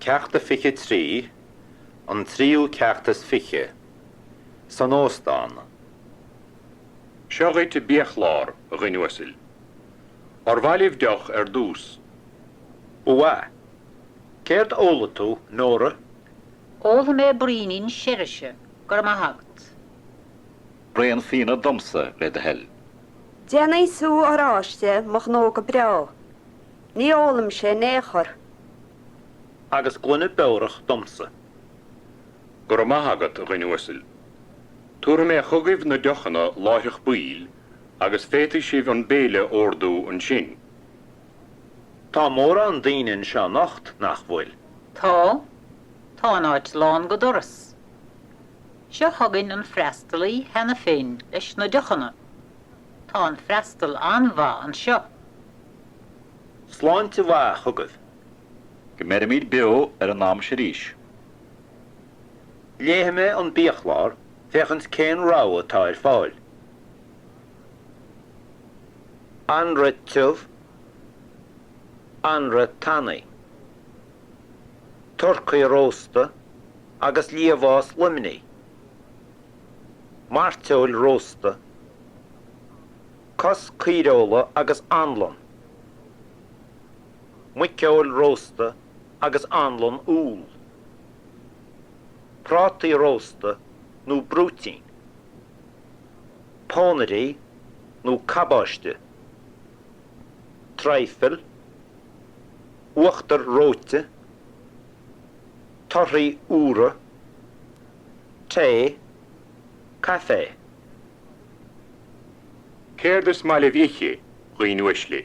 Ceacht a 23, An tríú ceacht is fiche, San óstán. Seo dhuit biachlár, a dhuine uasail. Ar mhaith libh deoch ar dtús? Ba mhaith. Céard ólfaidh tú, Nóra? Ólfaidh mé braoinín seirise, go raibh maith agat. Braon fíona domsa, le do thoil. Déanfaidh sú oráiste mo ghnó go breá. Ní ólaimse in aon chor. Agus gloine beorach domsa. Go raibh maith agat, a dhuine uasail. Tabharfaidh mé chugaibh na deochanna láithreach baill agus féadfaidh sibh an béile a ordú ansin. Tá mórán daoine anseo anocht, nach bhfuil? Tá. Tá an áit lán go doras. Seo chugainn an freastalaí cheana féin leis na deochanna. Tá an freastal an-mhaith anseo. Sláinte mhaith chugaibh. Go mbeirimid beo ar an am seo arís. Léifidh mé an biachlár féachaint cén rogha atá ar fáil. Anraith tiubh, anraith tanaí, turcaí rósta agus liamhás Luimnigh, mairteoil rósta, cos caoireola agus anlann, muiceoil rósta agus anlann úll, prátaí rósta nó brúitín. Pónairí nó cabáiste, traidhfil, uachtar reoite, torthaí úra, tae, caife. Céard is maith libh ithe, dhaoine uaisle?